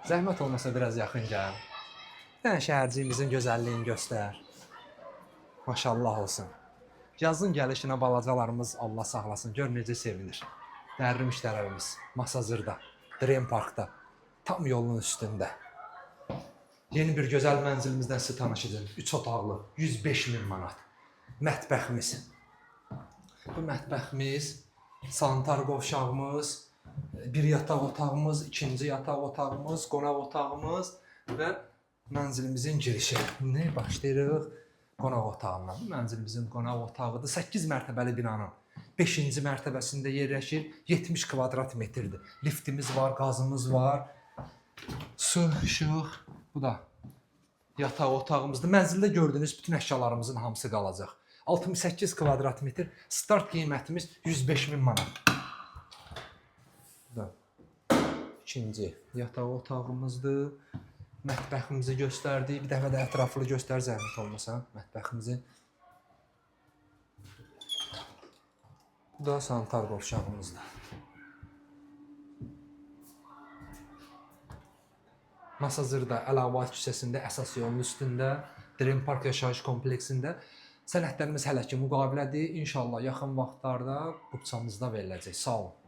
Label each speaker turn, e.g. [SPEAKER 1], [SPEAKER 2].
[SPEAKER 1] Zəhmət olmasa biraz yaxın gəl. Bir dənə şəhərciyimizin gözəlliyini göstər. Maşallah olsun. Yazın gəlişinə balacalarımız Allah saxlasın, gör necə sevinir. Dəyərli müştərilərimiz, Masazırda, Dream Parkda, tam yolun üstündə. Yeni bir gözəl mənzilimizdən sizi tanış edim. 3 otaqlı, 105 min manat. Mətbəximiz. Bu mətbəximiz, sanitar qovşağımız, bir yataq otağımız, ikinci yataq otağımız, qonaq otağımız və mənzilimizin girişi. İndi başlayırıq qonaq otağından. Bu mənzilimizin qonaq otağıdır. 8 mərtəbəli binanın 5-ci mərtəbəsində yerləşir. 70 kvadrat metrdir. Liftimiz var, qazımız var. Su, işıq. Bu da yataq otağımızdır. Mənzildə gördüyünüz bütün əşyalarımızın hamısı qalacaq. 68 kvadrat metr. Start qiymətimiz 105 min manat. Bu da ikinci yataq otağımızdır. Mətbəximizi göstərdik. Bir dəfə də ətraflı göstər zəhmət olmasa mətbəximizi. Bu da sanitar qovşağımızdır. Masazırda, Əlavat küçəsində, əsas yolun üstündə, Dream Park yaşayış kompleksində sənədlərimiz hələ ki müqavilədir. İnşallah yaxın vaxtlarda bukçamızda veriləcək. Sağ olun.